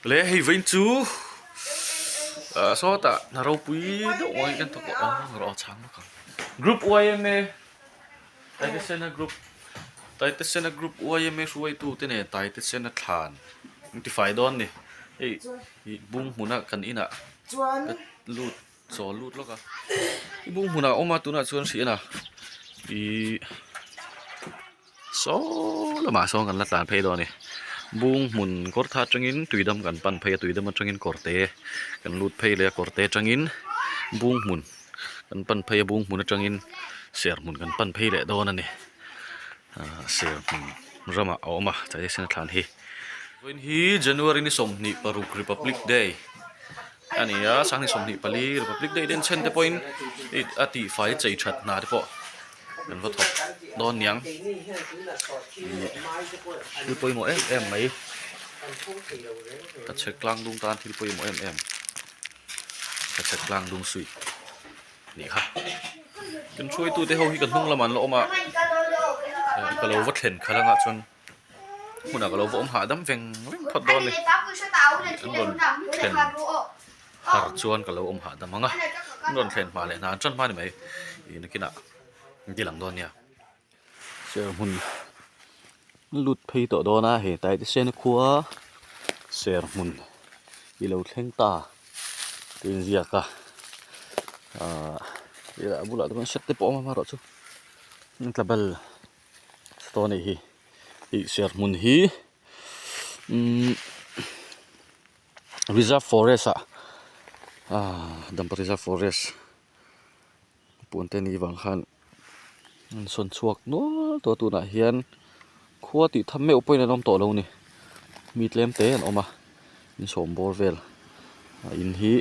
Le hei vawiin chu ah sawtah hna ropui deuh mai kan thawk a rawh a chhang bawk ang group yma Taitesena group Taitesena group yma hruaitu te nen Taitesena thlan an ti fai dawn a ni hei ih bung hmuna kan inah ka lut chawl lut lawk a i bung hmunah a awm a tunah chuan hriat a ihh. Saw lamah sawn kan la tlan phei dawn a ni bung hmun kawr tha atangin tuidam kan pan phei a tuidam atangin kawr te kan lut phei leh a kawr te atangin bung hmun kan pan phei a bung hmun atangin ser hmun kan pan phei leh dawn a ni ahh ser hmun ramah a awm a taitesena thlan hi. Vawiin hi January ni 26 Republic Day a ni a sanghnih 24 Republic Day den chhen te pawhin a tihfai chei that hna te pawh. Kan va thawk dawn niang ih thil pawimawh em em mai ka chhek tlang dung tan thil pawimawh em em ka chhek tlang dung suih nih kha kan hruaitu te ho hi ka hnung lamah an la awm a ka lo va thlen khalh anga chuan hmunah ka lo va awm hahdam veng veng phawt dawn a ni an rawn thlen har chuan ka lo awm hahdam ang a an rawn thlen hma leh hna an tan hma a ni mai ih nakinah an ti lang dawn nia ser hmun lut phei tawh dawn a hei taitesena khua ser hmun i lo thleng ta tih a inziak a ahh a bulah te chuan set te pawh a awm a amaherawhchu tlabal tawh a nih hi ih ser hmun hi umm. Reserve forest ah ah Dampa reserve forest puan te anih vang khan an sawn chhuak nual tawh a tunah hian khua tih tham meuh pawhin an awm tawh lo a ni mi tlem te an awm a in sawm bawr vel a in hi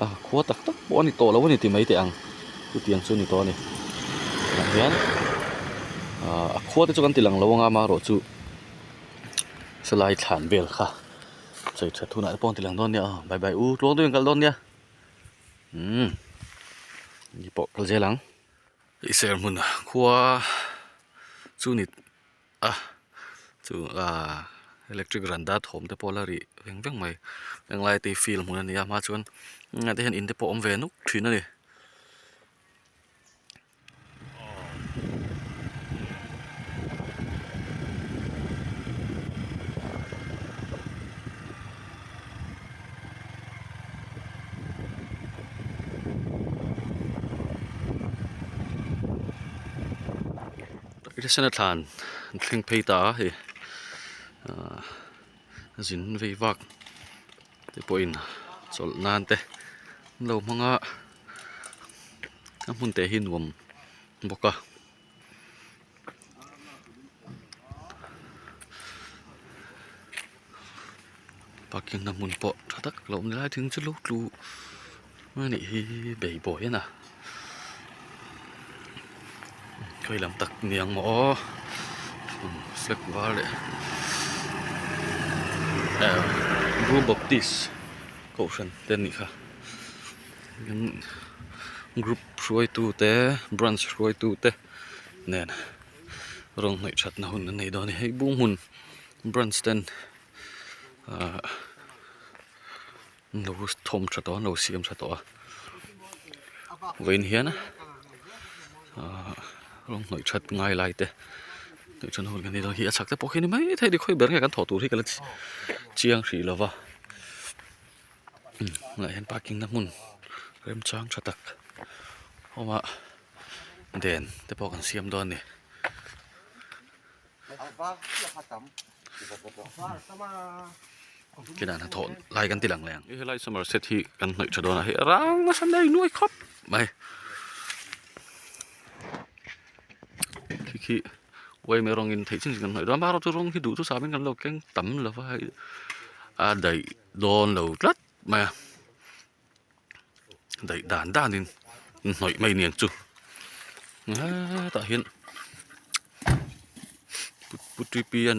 a khua tak tak pawh a ni tawh lo a ni ti mai teh ang chutiang chu a ni tawh a ni tah hian ah a khua te chu kan ti lang lo ang a amaherawhchu salai thlan vel kha. Chei that hunah te pawh an ti lang dawn nia aw bye bye u tluang deuhin kal dawn nia umm ni pawh kal zel ang i ser hmun khua chu ni a chu ah electric randa thawm te pawh a la rih veng veng mai henglai te hi field hmun a ni a hma chuan hengah te hian in te pawh a awm ve nuk thin a ni. Takisena thlan an thleng phei ta a hei ahh zin vei vak te pawhin chawlh nan te an lo hmang a. A hmun te hi nuam bawk a. Parking na hmun pawh tha tak a lo awm lai thing chu lo tlu mai a nih hi beibawi a na khawi lam tak ni ang maw aw flag var leh Blue Baptist kohhran te an nih kha. Group hruaitu te branch hruaitu te nen rawng hnawih that na hun an nei dawn a ni hei bung hmun branch ten ahh an lo thawm tha tawh a an lo siam tha tawh a vawiin hian ahh rawng hnawih that ngai lai te hnawih that na hun kan nei dawn hi a chhak te pawh khi a ni maithei a ni khawi ber nge kan thawh tur hi ka la chiang hrih lo va. Tunah hian parking na hmun remchang tha tak a awm a den te pawh kan siam dawn a ni. Kinah hnathawh lai kan ti lang leh ang. Helai Somerset hi kan hnawih tha dawn a hei rang nasa nei nuai khawp mai. Khi khi uaime rawngin theih chin chin kan hnawih dawn a amaherawhchu rawng hi duh chu samin kan lo keng tam lo va hei a daih dawn lo tlat mai a daih dan danin hnawih mai aniang chu hetah hian putri pian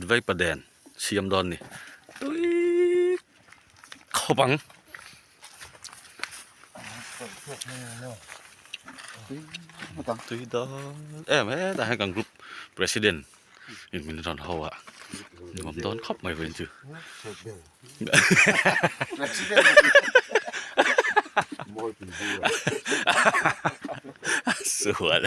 vaipa den siam dawn a ni tui khawp ang. Tui dawn em hetah hian kan group president. In min rawn ho a nuam dawn khawp mai vawiin chu. Sual.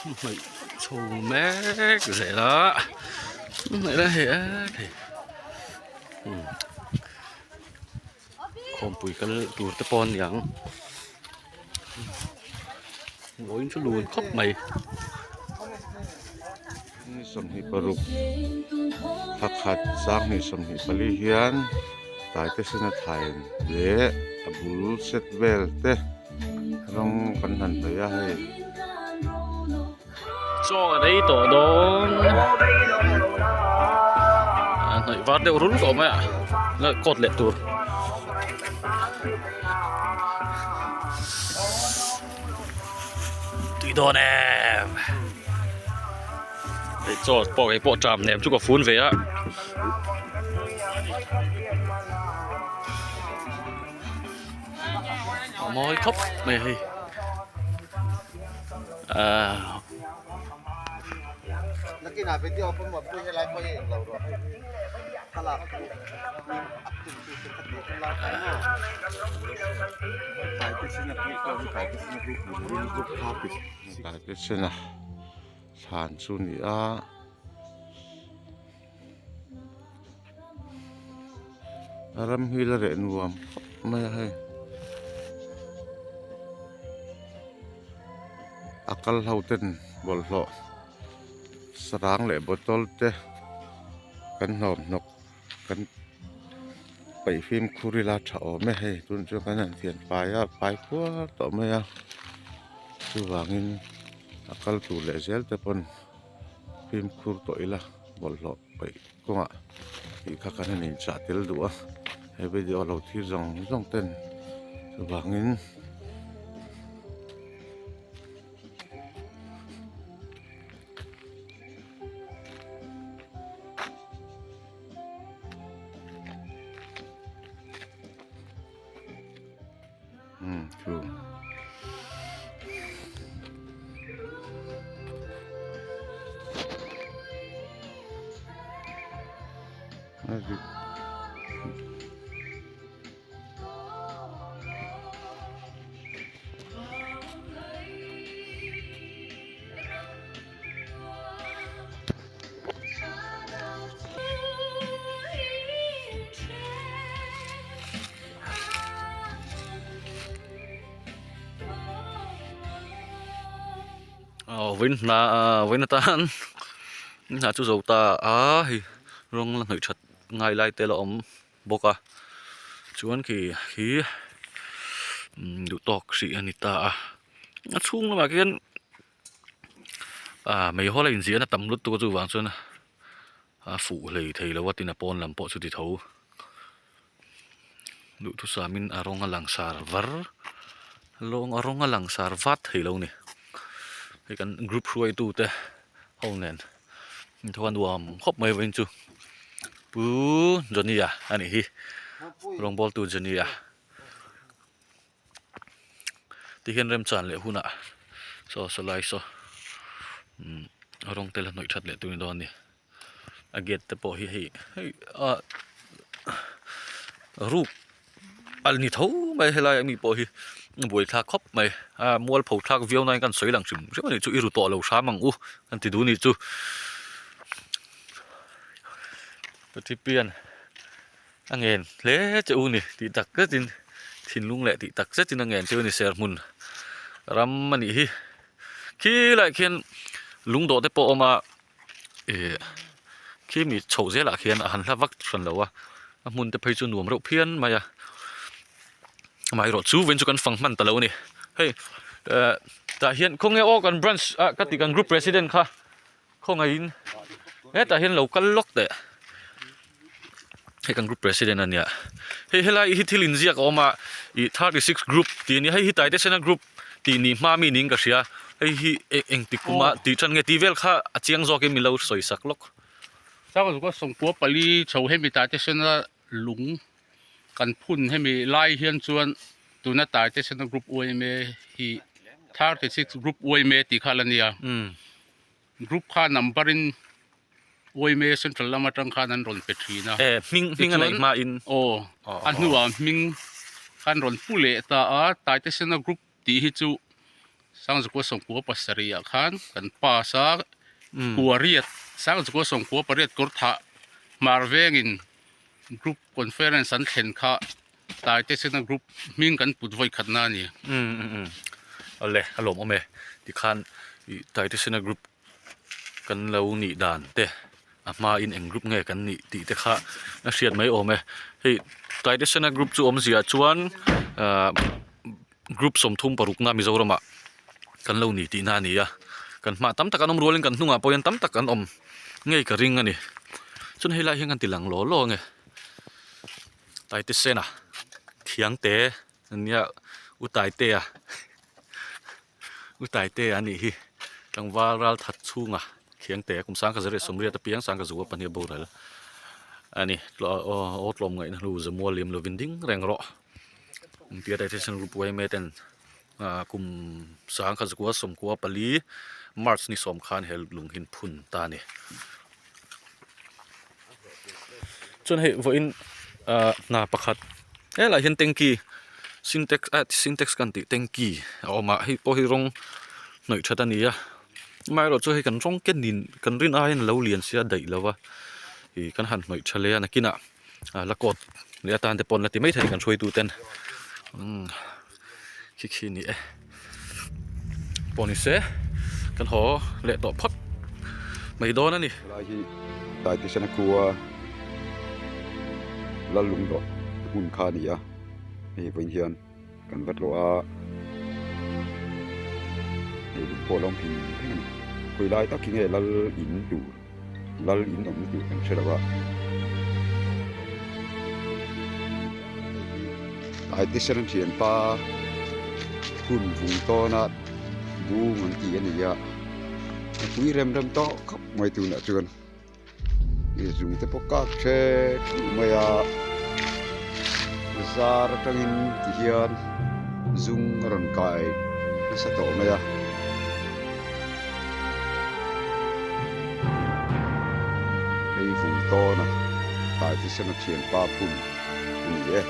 Hnaih chho mek zel a hnaih la hei a hei khawmpui kal tur te pawh a ni ang vawiin chu lun khawp mai. Ni 26 thla khat 2024 hian taite sena thain leh a bul set vel te rawng kan han hnawih a hei. Chaw an ei tawh dawn a hnawih var deuh rul tawh mai a la kawt leh tur. Tui dawn em hei chaw pawh kei pawh ṭam nem chu ka fun ve a. A mawi khawp mai hei ahh. Taitesena thlan chu a ni a. A ram hi la reh nuam khawp mai a hei a kal ho ten bawlhhlawh sarang leh bottle te kan hnawm hnawk kan peih fimkhur ila tha awm e hei tun chu kan han thian fai a fai khuar tawh mai a chuvangin a kal tur leh zel te pawn fimkhur tawh ila bawlhhlawh peih kawngah tih kha kan han inchah tel duh a he video lo thlir zawng zawng ten chuvangin. Umm chu. Aw vawiin hna ah vawiin atan hna chu zo ta a hei rawng la hnawih that ngai lai te la awm bawk a chuan khi khi duh tawk hrih a ni ta a a chhung lamah khian ah meihawl a inziahna tam lutuk a chuvang chuan a fuh hlei thei lo a tin a pawn lam pawh chu ti tho duhthusamin a rawng a langsar var lawng a rawng a langsar vat thei lo a ni hei kan group hruaitu te ho nen thawk a nuam khawp mai vawiin chu pu Johnny-a a nih hi rawngbawltu Johnny-a. Tihian remchan leh hunah saw sawlai saw umm rawng te la hnawih that leh tur a ni dawn a ni a gate te pawh hi hei hei ah ruk a ni tho mai helai ami pawh hi a buaithlak khawp mai a mualpho thlak viau nain kan sawi lang hrim hrim a nih chu i ru tawh lo hram ang u kan ti duh a nih chu Pathian. A ngen hle che u ni tih tak zetin thinlung leh tih tak zetin a ngen che u ni serhmun ram a nih hi khilaiah khian lungdawh te pawh a awm a ih khi mi chhoh zelah khian a han hla vak hran lo a a hmun te phei chu nuam reuh phian mai a amaherawh chu vawiin chu kan fang hman ta lo a ni hei eh tah hian khawnge aw kan branch ah ka tih kan group president kha. Khawngaihin hetah hian lo kal lawk teh hei kan group president a nia hei helai hi thil inziak a awm a ih 36 group tih a nia hei hi taitesena group tih ni hma mi niin ka hria hei hi engtik kuma tih tan nge tih vel kha a chiang zawkin min lo sawi sak lawk. Sangzuka sawmkua pali chho hemi taitesena lung kan phun hemi lai hian chuan. Tuna Taitesena Group yma hi 36 Group yma tih kha la nia. Group kha number in yma Central lam atang khan an rawn pe thin a. Eh hming hming a neih hma in. Aw a hnuah hming khan rawn pu leh ta a Taitesena Group tih hi chu Sangzukua sawmkua pasarih ah khan kan pass a kua riat Sangzukua sawmkua pariat kawr thah hmar vengin Group Conference an thlen kha Taitesena Group hming kan put vawi khatna a ni. Umm umm awle a lawmawm e tikhan ih Taitesena Group kan lo nih dan te a hmain eng group nge kan nih tih te kha a hriat mai awm e hei Taitesena Group chu awmzia chuan ahh group 36 na Mizoramah kan lo ni tihna a ni a kan hmaah tam tak an awm rualin kan hnungah pawh hian tam tak an awm ngei ka ring a ni chuan helai hian kan ti lang law law ange Taitesena thiangte ania u Taitea u Taitea a nih hi tlangval ral that chhunga thiangte kum sangkha zariat sawmriat apiang sangkha zu a pahnih a boral a ni aw tlawmngaihna hnu zamual liam lovin ding reng rawh. Tia Taitesena Group yma ten ah kum sangkhat zakua sawmkua pali March ni sawm khan he lung hi an phun ta a ni. Chuan hei vawiin ah hna pakhat helaiah hian tanky sintex ah sintex kan tih tanky a awm a hei pawh hi rawng hnawih that a ni a amaherawhchu hei kan rawng kenin kan rin aiin a lo lian sia daih lo va ih kan han hnawih tha leh a nakinah. ah la kawt leh atan te pawh an la ti maithei a ni kan hruaitu ten umm khi khi a ni e pawh ni se kan haw leh tawh phawt mai dawn a ni. Helai hi Taitesena khua Lallungdawh hmun kha a ni a, hei vawiin hian kan va tlawh a, hei lung pawh a lo awm pheng pheng a ni. Khawi lai tak hi nge lal in tur lal in awmna tur kan hre lo a. Taitesena thianpa hun vung tawna bung an tih a ni a, a pui rem rem tawh khawp mai tunah chuan. Zung te pawh kak the thuh mai a zar atangin ti hian zung a rawn kai nasa tawh mai a. Hei vung tawn a taitesena thianpa phun a ni e.